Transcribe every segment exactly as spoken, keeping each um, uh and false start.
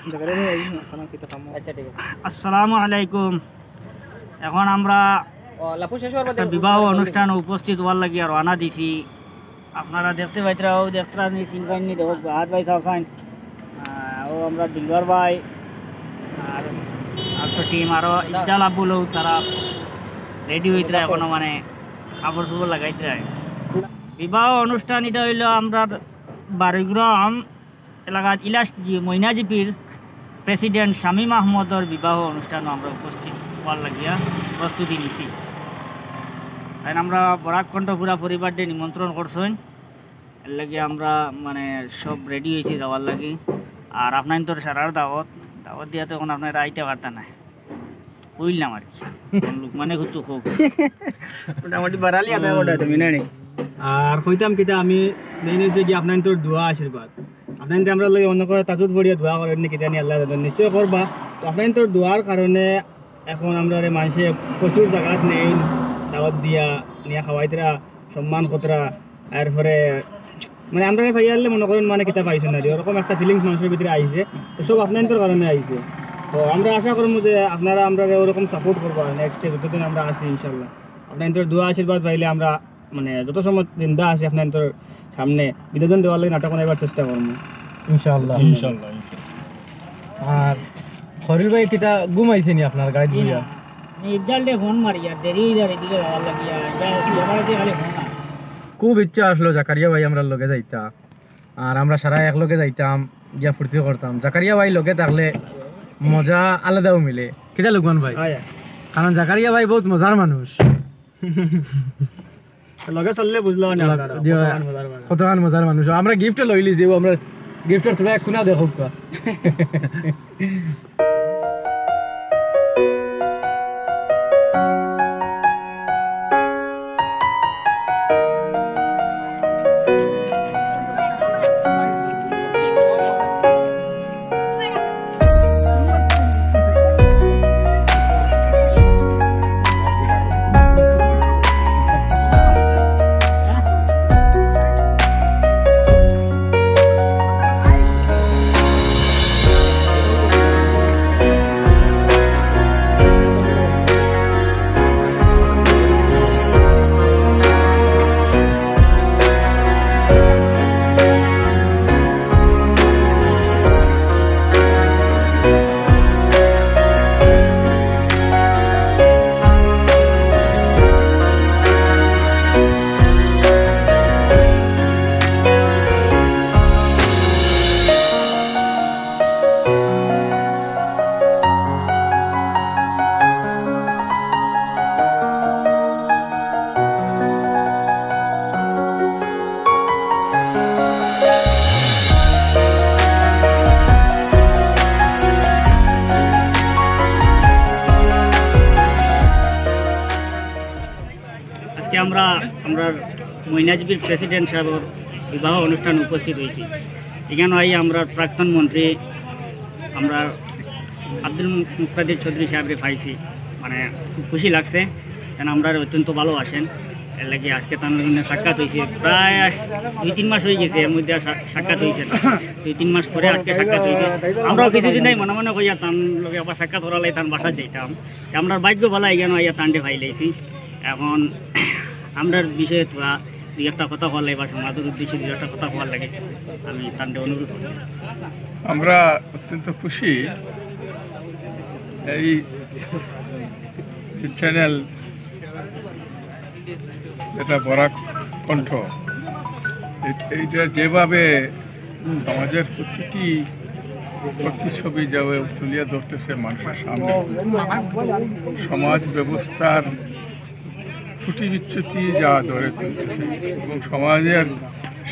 আচ্ছা, ঠিক আছে। আসসালামু আলাইকুম। এখন আমরা ও, লাপু শেষ হওয়ার বাদে একটা বিবাহ অনুষ্ঠান উপস্থিত হওয়ার লাগিয়া রওনা দিছি। আপনারা দেখতে পাইতরা, ও দেখতরা নি, সিনকাইন নি, দেখো, হাত ভাই সাহেব সাইন। আহ, ও আমরা দিলবার ভাই, আর, আর তো টিম আরো ইফজাল আবুল, ও তারা রেডি হইতরা এখনো, মানে কাপড় চোপড় লাগাইতরা। বিবাহ অনুষ্ঠান এটা হইলো আমরা বারোগ্রাম এলাকাত ইলাস জি-, ময়নাজিপির প্রেসিডেন্ট শামীম আহমদর বিবাহ অনুষ্ঠানও আমরা উপস্থিত হওয়ার লাগিয়া প্রস্তুতি নিছি। তাই আমরা বরাক কণ্ঠ পুরা পরিবাররে নিমন্ত্রণ করছইন, এর লাগি আমরা মানে সব রেডি হইছি যাওয়ার লাগি। আর আপনাইনতর সারার দাওয়াত, দাওয়াত দিয়া তো এখন আপনারা আইতে পারতা না, কইলাম আর কি। মানে কিছু হোক। মোটামুটি বাড়ালি আধা ঘন্টা তুমি না নি? আর কইতাম কিতা, আমি মেইন হইছে কি আপনাইনতর দোয়া আশীর্বাদ। আপনাইনতে আমরা লগে অন্য করে তাজুদ পড়িয়া দোয়া করেন নি কিতা নি আল্লাহ জানেন, নিশ্চয় করবা। তো আপনাইনতর দোয়ার কারণে এখন আমরারে মানষে প্রচুর জাগাত নেইন, দাওয়াত দিয়া নিয়া খাওয়াইতরা, সম্মান করতরা। এরপরে মানে আমরারে পাইয়া আইলে মনে করেন মানে কিতা পাইছে না রে, ওরকম একটা ফিলিংস মানষর ভিতরে আইছে। তো সব আপনাইনতর কারণে আইছে। তো আমরা আশা করমু যে আপনারা আমরারে ওরকম সাপোর্ট করবা নেক্সটে যতদিন আমরা আছি ইনশাল্লাহ। আপনাইনতর দোয়া আশীর্বাদ পাইলে আমরা মানে যত সময় জিন্দা আছি আপনাইনতর সামনে বিনোদন দেওয়ার লাগি নাটক বানাইবার চেষ্টা করমু। ইনশাআল্লাহ। ইনশাআল্লাহ, ইনশাআল্লাহ। আর খলিল ভাই কিতা ঘুমাইছে নি আপনার গাড়িত বইয়া? ইফজালরে ফোন মারি আর দেরি হই যার এদিকে যাওয়ার লাগিয়া, ইটা আমার যে খালি ফোন আর। খুব ইচ্ছা আসলো জাকারিয়া ভাই আমরার লগে যাইতা, আর আমরা সারা একলগে যাইতাম, গিয়া ফুর্তি করতাম। জাকারিয়া ভাই লগে থাকলে মজা আলাদাও মিলে, কিতা লুকমান ভাই? হয়। কারণ জাকারিয়া ভাই বহুত মজার মানুষ। লগে চললে বুঝলাম না লগ-, আপনারা, জি ভাই। কতখান মজার মানুষ। কতখান মজার মানুষ। আমরা গিফট লইলি যে, আমরা গিফটর সবাই এক কোনা দেখো। আজকে আমরা, আমরা মইনাজবির প্রেসিডেন্ট সাহেবর বিবাহ অনুষ্ঠানে উপস্থিত হইছি। এখানে আই আমরা প্রাক্তন মন্ত্রী, আমরা আব্দুল মুক্তাদির চৌধুরী সাহেবরে পাইছি, মানে খুব খুশি লাগছে, কারণ আমরা অত্যন্ত ভালোবাসেন। এর লাগি আজকে তার লগে সাক্ষাৎ হইছে, প্রায় দুই তিন মাস হয়ে গেছে, এর মধ্যে আর সা-, সাক্ষাৎ হইছে না। দুই তিন মাস পরে আজকে সাক্ষাৎ হইছে। আমরাও কিছুদিন নাই মনে মনে কইয়া তার লগে আবার সাক্ষাৎ করার লাগি তার বাসাত যাইতাম। তে আমরার ভাগ্য ভালা, এখানে আইয়া তানরে পাইলাইছি। এখন আমরার বিষয়ে তোরা দুই একটা কথা কওয়ার লাগি বা সমাজর উদ্দেশ্যে দুই একটা কথা কওয়ার লাগি আমি তানরে অনুরোধ করি। আমরা অত্যন্ত খুশি এই যে চ্যানেল, যেটা বরাক কণ্ঠ, এ-, এইটা যেভাবে সমাজের প্রতিটি প্রতিচ্ছবি যাবে তুলিয়া ধরতেছে মানুষের সামনে, সমাজ ব্যবস্থার ত্রুটি বিচ্যুতি যা ধরে তুলতেছে এবং সমাজের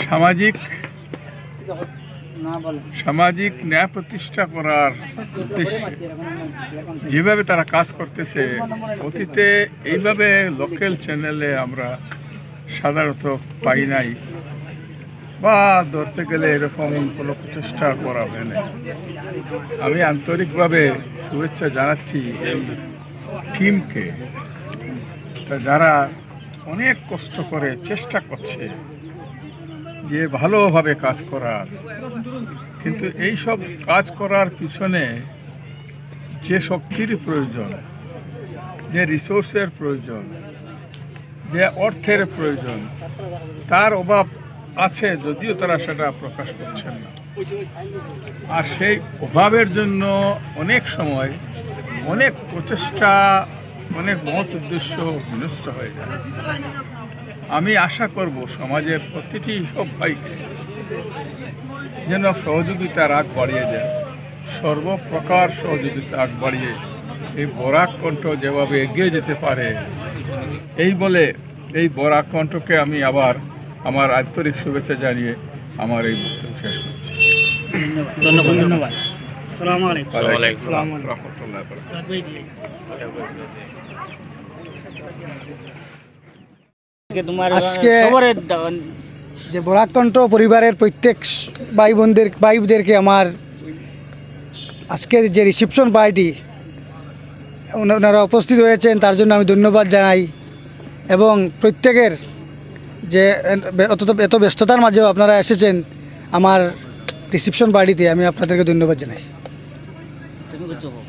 সামাজিক, সামাজিক ন্যায় প্রতিষ্ঠা করার উদ্দেশ্যে যেভাবে তারা কাজ করতেছে, অতীতে এইভাবে লোকাল চ্যানেলে আমরা সাধারণত পাই নাই বা ধরতে গেলে এরকম কোনো প্রচেষ্টা করা হয় নাই। আমি আন্তরিকভাবে শুভেচ্ছা জানাচ্ছি এই টিমকে, তা যারা অনেক কষ্ট করে চেষ্টা করছে যে ভালোভাবে কাজ করার, কিন্তু এই সব কাজ করার পিছনে যে শক্তির প্রয়োজন, যে রিসোর্সের প্রয়োজন, যে অর্থের প্রয়োজন, তার অভাব আছে, যদিও তারা সেটা প্রকাশ করছেন না। আর সেই অভাবের জন্য অনেক সময় অনেক প্রচেষ্টা, অনেক মহৎ উদ্দেশ্য বিনষ্ট হয়ে যায়। আমি আশা করব সমাজের প্রতিটি সব ভাইকে যেন সহযোগিতার আগ বাড়িয়ে দেন, সর্বপ্রকার সহযোগিতা আগ বাড়িয়ে এই বরাক কণ্ঠ যেভাবে এগিয়ে যেতে পারে, এই বলে এই বরাক কণ্ঠকে আমি আবার আমার আন্তরিক শুভেচ্ছা জানিয়ে আমার এই বক্তব্য শেষ করছি। ধন্যবাদ। ধন্যবাদ। আসসালামু আলাইকুম। ওয়ালাইকুম আসসালামু আলাইকুম। রহমতুল্লাহ। আজকে তোমার আজকে সবরে যে বরাক কণ্ঠ পরিবারের প্রত্যেক ভাই বোনদের, ভাইদেরকে আমার আজকের যে রিসেপশন পার্টি, ওনারা উপস্থিত হয়েছেন, তার জন্য আমি ধন্যবাদ জানাই। এবং প্রত্যেকের যে এত, এত ব্যস্ততার মাঝেও আপনারা এসেছেন আমার রিসেপশন পার্টিতে, আমি আপনাদেরকে ধন্যবাদ জানাই। তুমি করছো বউ।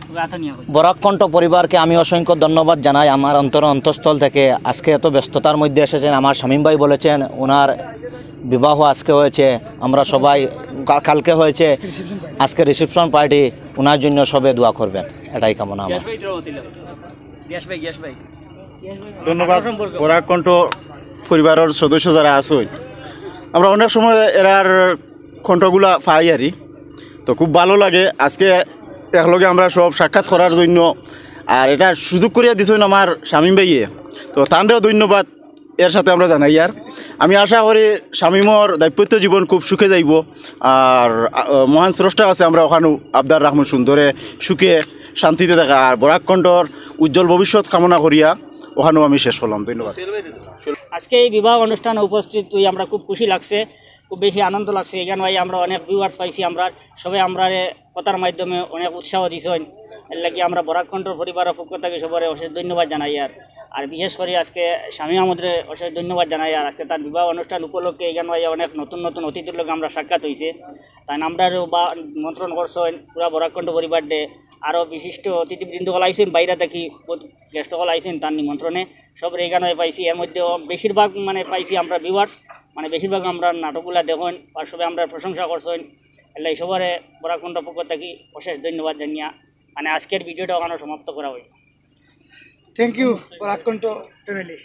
তুমি আতো নিয়ে করছো। বরাক কণ্ঠ পরিবারকে আমি অসংখ্য ধন্যবাদ জানাই আমার অন্তর অন্তঃস্থল থেকে। আজকে এত ব্যস্ততার মধ্যে এসেছেন, আমার শামীম ভাই বলেছেন ওনার বিবাহ আজকে হয়েছে, আমরা সবাই কা- কালকে হয়েছে, আজকে রিসেপশন পার্টি, ওনার জন্য সবে দোয়া করবেন, এটাই কামনা আমার। গ্যাস ভাই, গ্যাস ভাই। ধন্যবাদ। বরাক কণ্ঠ পরিবারের সদস্য যারা আছইন, আমরা অনেক সময় এরার কণ্ঠগুলা পাই আরি, তো খুব ভালো লাগে। আজকে একলগে আমরা সব সাক্ষাৎ করার জন্য, আর এটা সুযোগ করিয়া দিছইন আমার শামীম ভাইয়ে, তো তানরেও ধন্যবাদ এর সাথে আমরা জানাই। আর আমি আশা করি শামীমর দাম্পত্য জীবন খুব সুখে যাইব। আর আ, মহান স্রষ্টা আছে, আমরা ওখানেও আবদার রাখমু সুন্দরে সুখে শান্তিতে থাকা, আর বরাক কণ্ঠর উজ্জ্বল ভবিষ্যৎ কামনা করিয়া ওখানেও আমি শেষ করলাম। ধন্যবাদ। আজকে এই বিবাহ অনুষ্ঠানে উপস্থিত হয়ে আমরা খুব খুশি লাগছে, খুব বেশি আনন্দ লাগছে। এখানে ভাই আমরা অনেক ভিউয়ার্স পাইছি, আমরা সবাই আমরা কথার মাধ্যমে অনেক উৎসাহ দিছইন। এর লাগি আমরা বরাক কণ্ঠ পরিবারের পক্ষ থেকে সবারে অশেষ ধন্যবাদ জানাই। আর আর বিশেষ করে আজকে শামীম আহমদরে অশেষ ধন্যবাদ জানাই। আর আজকে তার বিবাহ অনুষ্ঠান উপলক্ষে এখানে ভাই অনেক নতুন নতুন অতিথির লগে আমরা সাক্ষাৎ হয়েছে, তাই আমরারও বা নিমন্ত্রণ করছইন পুরা বরাক কণ্ঠ পরিবাররে। আরও বিশিষ্ট অতিথিবৃন্দ হল আইছইন বাইরে থাকি, গেস্ট হল আইছইন তার নিমন্ত্রণে। সব এখানে পাইছি, এর মধ্যে বেশিরভাগ মানে পাইছি আমরা ভিউয়ার্স, মানে বেশিরভাগ আমরা নাটকগুলা দেখইন আর সবে আমরা প্রশংসা করছইন। এলাই সবারে বরাক কণ্ঠ পক্ষ থাকি অশেষ ধন্যবাদ জানিয়া মানে আজকের ভিডিওটা ওখানে সমাপ্ত করা হইল। থ্যাংক ইউ বরাক কণ্ঠ ফ্যামিলি।